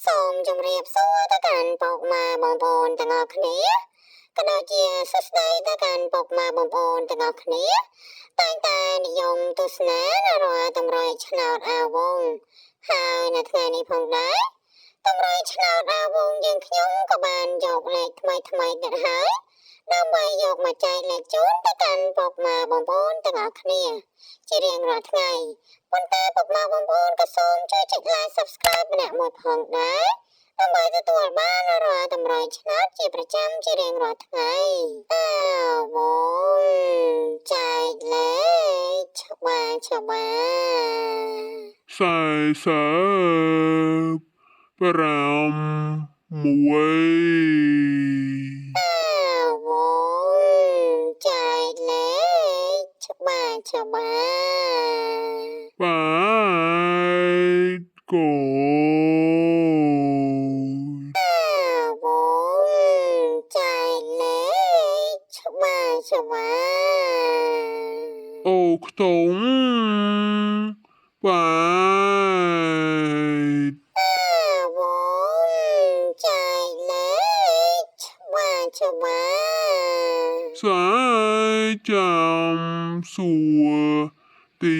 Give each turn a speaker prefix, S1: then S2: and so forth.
S1: សូមជម្រាបសួរទៅកាន់ពុកម៉ែបងប្អូនទាំងអស់គ្នាក៏ដូចជាសួស្តីទៅកាន់ពុកម៉ែបងប្អូនទាំងអស់គ្នាតែងតែនិយមទស្សនានៅរាល់តម្រុយឆ្នោតអាវងហើយនៅថ្ងៃនេះផងដែរតម្រុយឆ្នោតអាវងយើងខ្ញុំក៏បានយកលេខថ្មីថ្មីទៀតហើយដើម្បីយកមកចែកលេខជូនទៅកាន់ពុកម៉ែបងប្អូនទាំងអស់គ្នាជារៀងរាល់ថ្ងៃប៉ុន្តែពុកម៉ែបងប្អូនក៏សូមជួយចុច like Subscribe ម្នាក់មួយផងដែរដើម្បីទទួលបានរាល់តម្រុយឆ្នោតជាប្រចាំជារៀងរាល់ថ្ងៃអាវងចែកលេខច្បាស់ច្បាស់
S2: 46
S1: អាវងចែកលេខច្បាស់ច្បាស់
S2: បែតកូច
S1: អាវងចែកលេខច្បាស់ច្បាស់
S2: អូខ្ទង់បែត
S1: អាវងចែកលេខច្បាស់ច្បាស់
S2: សែចាំសួរទា